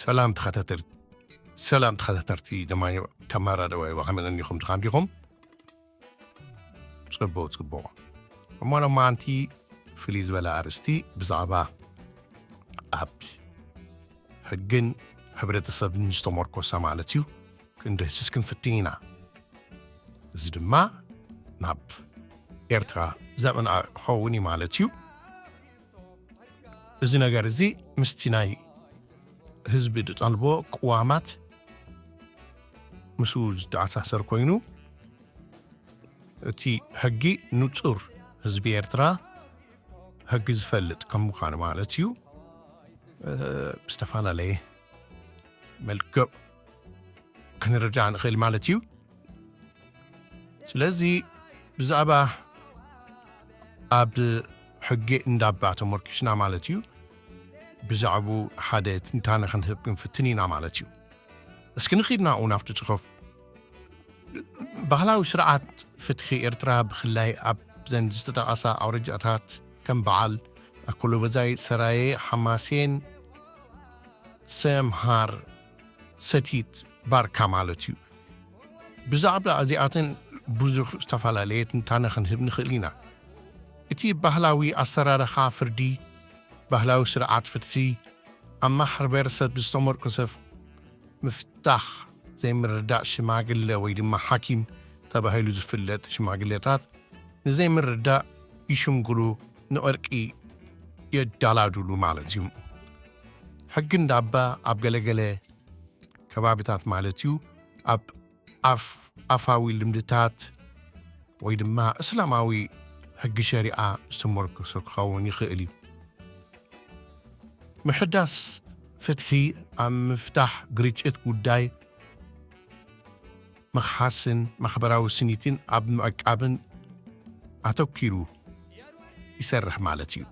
ሰላም ተኸታተልቲ፣ ሰላም ተኸታተልቲ ደማዮ ተማራ ደዋይ፣ ከመይ ቀኒኹም? ድኻም ዲኹም? ጽቡቕ፣ ጽቡቕ። እሞ ሎማዓንቲ ፍልይ ዝበለ ኣርእስቲ ብዛዕባ ኣብ ሕግን ሕብረተሰብን ዝተመርኮሰ ማለት እዩ፣ ክንድህስስ ክንፍትን ኢና። እዚ ድማ ናብ ኤርትራ ዘቕንዐ ክኸውን እዩ ማለት እዩ። እዚ ነገር እዚ ምስቲ ናይ ህዝቢ ዝጠልቦ ቅዋማት ምስኡ ዝተኣሳሰር ኮይኑ፣ እቲ ሕጊ ንጹር ህዝቢ ኤርትራ ሕጊ ዝፈልጥ ከም ምዃኑ ማለት እዩ። እ፣ ብዝተፈላለየ መልክዕ ክንርዳእ ንኽእል ማለት እዩ። ስለዚ ብዛዕባ ኣብ ሕጊ እንዳባ ተመርኪስና ማለት እዩ፣ ብዛዕቡ ሓደ ትንታነ ክንህብ ክንፍትን ኢና ማለት እዩ። እስኪ ንኺድ ናብኡ ናብቲ ጽሑፍ። ባህላዊ ስርዓት ፍትሒ ኤርትራ ብፍላይ ኣብዘን ዝተጠቐሳ ኣውረጃታት ከም በዓል ኣኮሎበዛይ፣ ሰራየ፣ ሓማሴን፣ ሰምሃር፣ ሰቲት፣ ባርካ ማለት እዩ። ብዛዕባ እዚኣተን ብዙሕ ዝተፈላለየ ትንታነ ክንህብ ንኽእል ኢና። እቲ ባህላዊ ኣሰራርሓ ፍርዲ፣ ባህላዊ ስርዓት ፍትሒ፣ ኣብ ማሕበረሰብ ዝተመርኮሰ ምፍታሕ ዘይምርዳእ ሽማግለ ወይ ድማ ሓኪም ተባሂሉ ዝፍለጥ ሽማግለታት ንዘይምርዳእ ይሽምግሉ፣ ንዕርቂ የዳላድሉ ማለት እዩ። ሕጊ እንዳባ ኣብ ገለገለ ከባቢታት ማለት እዩ፣ ኣብ ኣፍ-፣ ኣፋዊ ልምድታት ወይ ድማ እስላማዊ ሕጊ ሸሪዓ ዝተመርኮሰ ክኸውን ይኽእል እዩ። ምሕዳስ ፍትሒ ኣብ ምፍታሕ ግርጭት ጉዳይ ምኽሓስን ማሕበራዊ ስኒትን ኣብ ምዕቃብን ኣተኲሩ ይሰርሕ ማለት እዩ።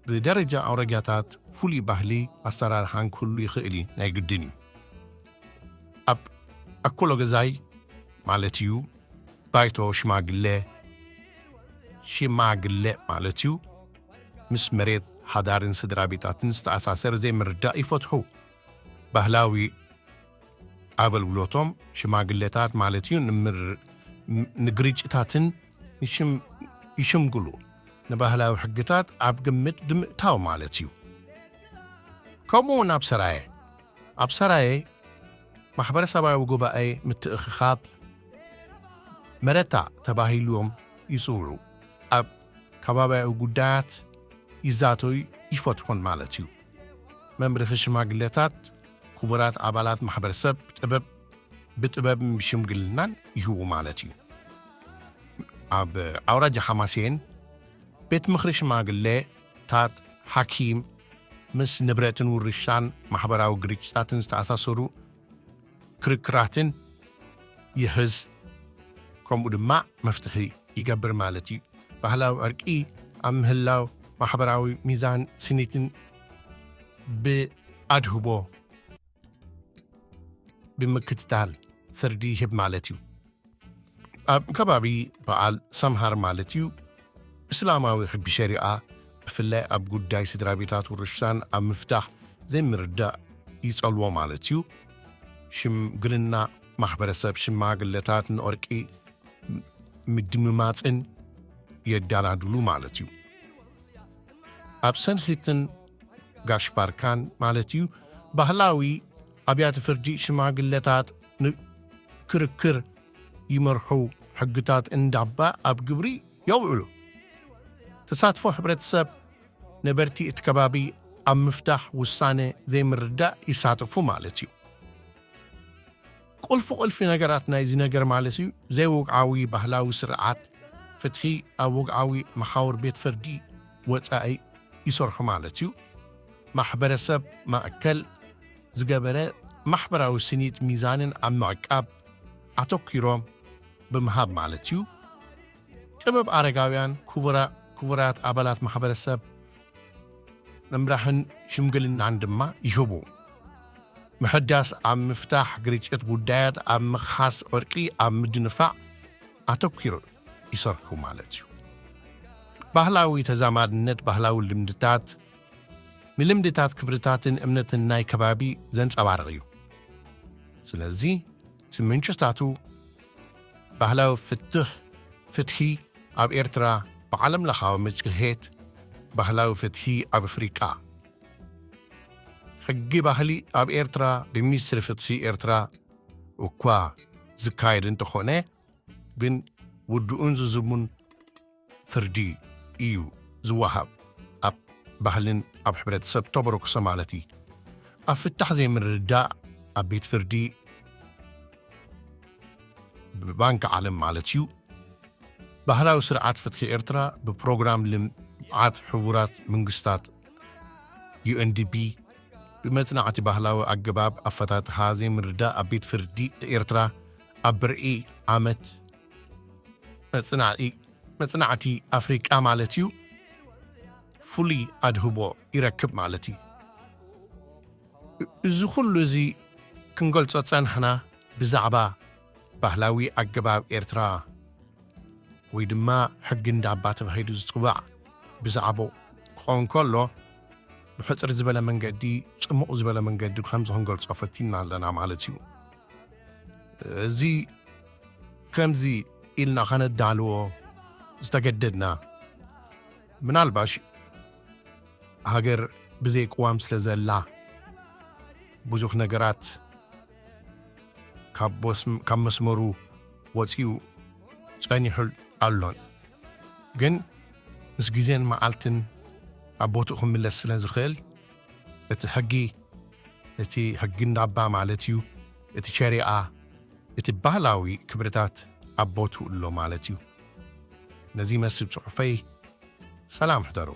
ብደረጃ ኣውራጃታት ፍሉይ ባህሊ ኣሰራርሓን ክህሉ ይኽእል እዩ፣ ናይ ግድን እዩ። ኣብ ኣኮሎ ገዛይ ማለት እዩ፣ ባይቶ ሽማግለ፣ ሽማግለ ማለት እዩ፣ ምስ መሬት፣ ሓዳርን ስድራ ቤታትን ዝተኣሳሰር ዘይምርዳእ ይፈትሑ። ባህላዊ ኣገልግሎቶም ሽማግለታት ማለት እዩ፣ ንምር-፣ ንግርጭታትን ንሽም-፣ ይሽምግሉ። ንባህላዊ ሕግታት ኣብ ግምት ብምእታው ማለት እዩ። ከምኡ እውን ኣብ ሰራየ፣ ኣብ ሰራየ ማሕበረሰባዊ ጉባኤ ምትእኽኻብ መረታ ተባሂሎም ይጽውዑ። ኣብ ከባቢያዊ ጉዳያት ይዛተዩ፣ ይፈትሑን ማለት እዩ። መምርሒ ሽማግለታት ክቡራት ኣባላት ማሕበረሰብ ጥበብ፣ ብጥበብ ሽምግልናን ይህቡ ማለት እዩ። ኣብ ኣውራጃ ሓማሴን ቤት ምኽሪ ሽማግለታት፣ ሓኪም፣ ምስ ንብረትን ውርሻን ማሕበራዊ ግርጭታትን ዝተኣሳሰሩ ክርክራትን ይሕዝ፣ ከምኡ ድማ መፍትሒ ይገብር ማለት እዩ። ባህላዊ ዕርቂ ኣብ ምህላው ማሕበራዊ ሚዛን ስኒትን ብኣድህቦ ብምክትታል ፍርዲ ይህብ ማለት እዩ። ኣብ ከባቢ በዓል ሰምሃር ማለት እዩ፣ እስላማዊ ሕጊ ሸሪዓ ብፍላይ ኣብ ጉዳይ ስድራ ቤታት ውርሻን ኣብ ምፍታሕ ዘይምርዳእ ይጸልዎ ማለት እዩ። ሽምግልና ማሕበረሰብ ሽማግለታት ንዕርቂ ምድምማጽን የዳላድሉ ማለት እዩ። ኣብ ሰንሒትን ጋሽ ባርካን ማለት እዩ፣ ባህላዊ ኣብያተ ፍርዲ ሽማግለታት ንክርክር ይመርሑ፣ ሕግታት እንዳባ ኣብ ግብሪ የውዕሉ። ተሳትፎ ሕብረተሰብ ነበርቲ እቲ ከባቢ ኣብ ምፍታሕ ውሳነ ዘይምርዳእ ይሳተፉ ማለት እዩ። ቁልፊ ቁልፊ ነገራት ናይዚ ነገር ማለት እዩ፣ ዘይወግዓዊ ባህላዊ ስርዓት ፍትሒ ኣብ ወግዓዊ መሓውር ቤት ፍርዲ ወጻኢ ይሰርሑ ማለት እዩ። ማሕበረሰብ ማእከል ዝገበረ ማሕበራዊ ስኒት ሚዛንን ኣብ ምዕቃብ ኣተኲሮም ብምሃብ ማለት እዩ። ጥበብ ኣረጋውያን ክቡራ-፣ ክቡራት ኣባላት ማሕበረሰብ ምምራሕን ሽምግልናን ድማ ይህቡ። ምሕዳስ ኣብ ምፍታሕ ግርጭት ጉዳያት ኣብ ምኽሓስ ዕርቂ ኣብ ምድንፋዕ ኣተኲሩ ይሰርሑ ማለት እዩ። ባህላዊ ተዛማድነት ባህላዊ ልምድታት ብልምድታት ክብርታትን እምነትን ናይ ከባቢ ዘንጸባርቕ እዩ። ስለዚ እቲ ምንጭታቱ ባህላዊ ፍትህ ፍትሒ ኣብ ኤርትራ ብዓለም ለኻዊ መጽሔት ባህላዊ ፍትሒ ኣብ ኣፍሪቃ ሕጊ ባህሊ ኣብ ኤርትራ ብሚኒስትሪ ፍትሒ ኤርትራ እኳ ዝካየድ እንተኾነ ግን ውድኡን ዝዝሙን ፍርዲ እዩ ዝወሃብ ኣብ ባህልን ኣብ ሕብረተሰብ ተበረኩሰ ማለት እዩ። ኣብ ፍታሕ ዘይምርዳእ ኣብ ቤት ፍርዲ ብባንክ ዓለም ማለት እዩ። ባህላዊ ስርዓት ፍትሒ ኤርትራ ብፕሮግራም ልምዓት ሕቡራት መንግስታት ዩ ኤን ዲ ቢ ብመጽናዕቲ ባህላዊ ኣገባብ ኣፈታትሓ ዘይምርዳእ ኣብ ቤት ፍርዲ ኤርትራ ኣብ ብርዒ ዓመት መጽናዒ መጽናዕቲ ኣፍሪቃ ማለት እዩ ፍሉይ ኣድህቦ ይረክብ ማለት እዩ። እዚ ኩሉ እዚ ክንገልጾ ጸንሕና ብዛዕባ ባህላዊ ኣገባብ ኤርትራ ወይ ድማ ሕጊ እንዳባ ተባሂሉ ዝጽዋዕ ብዛዕባኡ ክኸውን ከሎ ብሕጽር ዝበለ መንገዲ ጽሙቕ ዝበለ መንገዲ ከምዚ ክንገልጾ ፈቲና ኣለና ማለት እዩ። እዚ ከምዚ ኢልና ከነዳልዎ ዝተገደድና ምናልባሽ ሃገር ብዘይ ቅዋም ስለ ዘላ ብዙሕ ነገራት ካብ መስመሩ ወፂኡ ፀኒሑ ኣሎን ግን ምስ ግዜን መዓልትን ኣብ ቦትኡ ክምለስ ስለ ዝኽእል እቲ ሕጊ እቲ ሕጊ እንዳባ ማለት እዩ እቲ ሸሪኣ እቲ ባህላዊ ክብርታት ኣብ ቦትኡ ኣሎ ማለት እዩ። ነዚ መስብ ጽሑፈይ ሰላም ሕደሩ።